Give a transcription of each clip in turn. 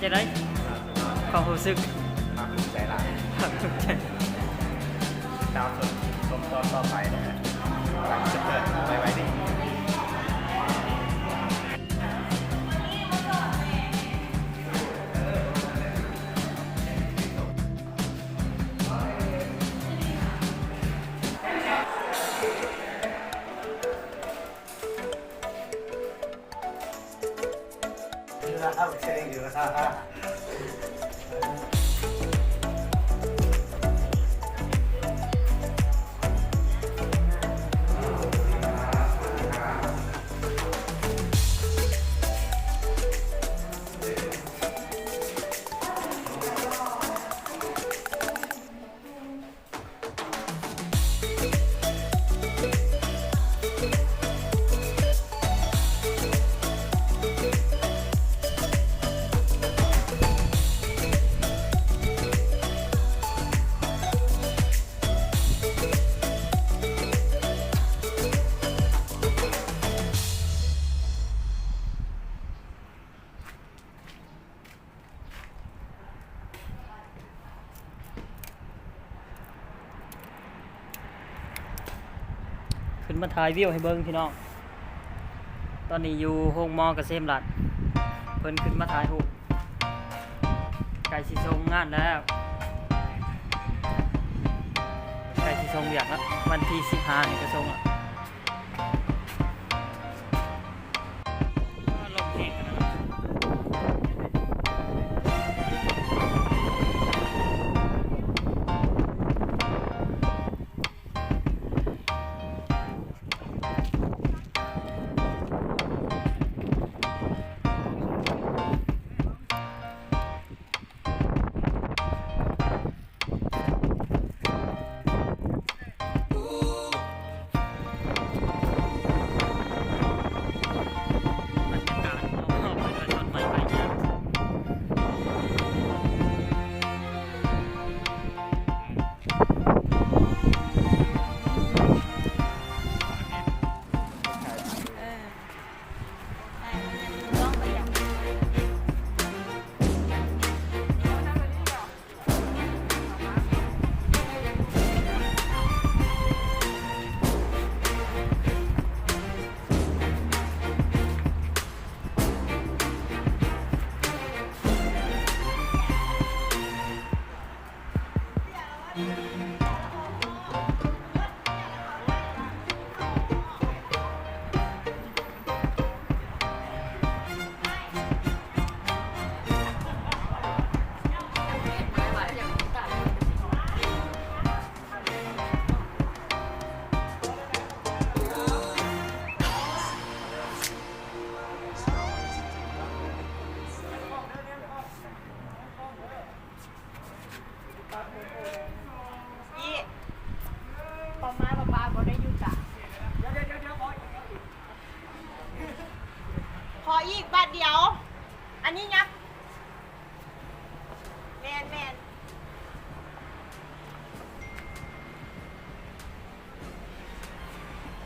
ຈັ່ງໃດ ຄວາມຮູ້ສຶກ? ພາກພູມໃຈຫຼາຍ ພາກພູມໃຈ. ຕາມຊົມ ຊົມຕອນຕໍ່ໄປເດີ ຫຼັງຈາກເປີດໄວໆນີ້. ຂຶ້ນມາຖ່າຍວິວໃຫ້ເບິ່ງພີ່ນ້ອງ. ຕອນນີ້ຢູ່ໂຮງໝໍກະເສມລາດ ເພິ່ນຂຶ້ນມາຖ່າຍຮູບ. ໃກ້ຊິສົ່ງງານແລ້ວ ໃກ້ຊິສົ່ງວຽກແລ້ວ ວັນທີສິບຫ້ານີ້ກະສົ່ງແລ້ວ. ລົມແຮງຂະໜາດນັ້ນ. ອີ່ ປະມານວ່າປາບໍ່ໄດ້ຢູ່ກາງ. ຂໍອີກບາດດຽວ. ອັນນີ້ຍັບ. ແມ່ນໆ.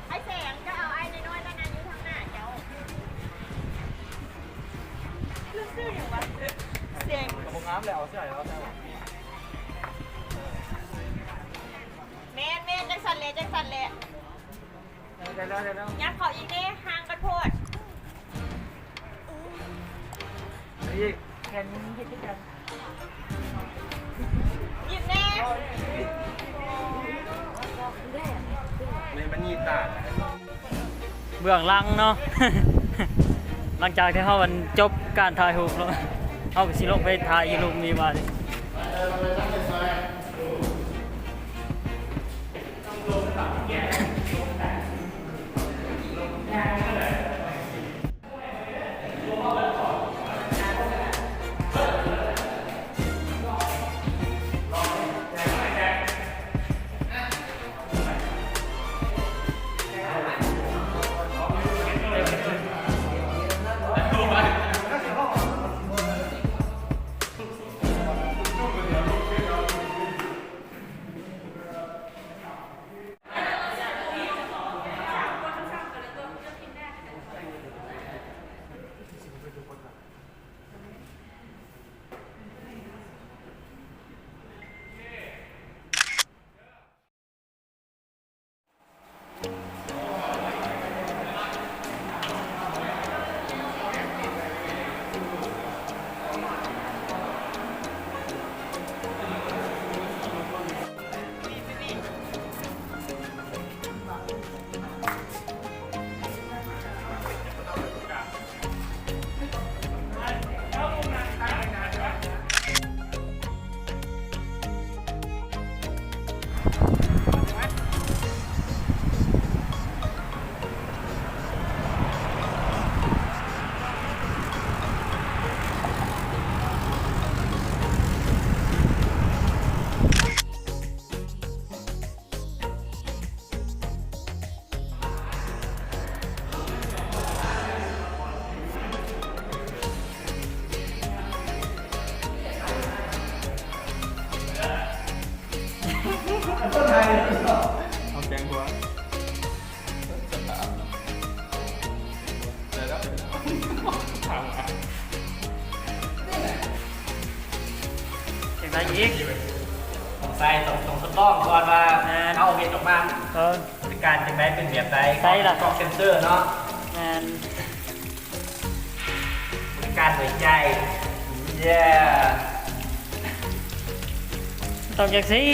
ອ້າຍແສງ ເຈົ້າເອົາອ້າຍນ້ອຍໆ ນັ້ນຢູ່ທາງໜ້າເຈົ້າ. ຊື່ຫຍັງວະ? ແສງ. ບໍ່ງາມແລ້ວ ເອົາເສື້ອໃຫ້ລາວໃສ່. ແມ່ນໆ ຈັ່ງຊັ້ນແຫຼະ ຈັ່ງຊັ້ນແຫຼະ. ໄດ້ແລ້ວ ໄດ້ແລ້ວ. ຍັບເຂົ້າອີກແດ່ ຫ່າງກັນໂພດ. ອີກ ແຂນຍິບຄືກັນ. ຍິບແດ່. ແມ່ນມັນຍິບຕາ. ເບື້ອງຫຼັງເນາະ ຫຼັງຈາກທີ່ເຮົາ ອັນ ຈົບການຖ່າຍຮູບເນາະ ເຮົາກະຊິລົງໄປຖ່າຍອີກຮູບໜຶ່ງບາດນີ້. ຫອມແດງຫົວ ຈັ່ງໃດອີກ? ຕ້ອງໃສ່ ຕ້ອງ ຕ້ອງທົດລອງກ່ອນວ່າ ແມ່ນ ເຮົາເຮັດອອກມາ ເອີ ບໍລິການຈັ່ງໃດ ເປັນແບບໃດ ໃສ່ລະ ກອກເຊັນເຊີເນາະ ແມ່ນ ບໍລິການໂດຍໃຈ ເຢ້ ຕ້ອງຈັ່ງຊີ້.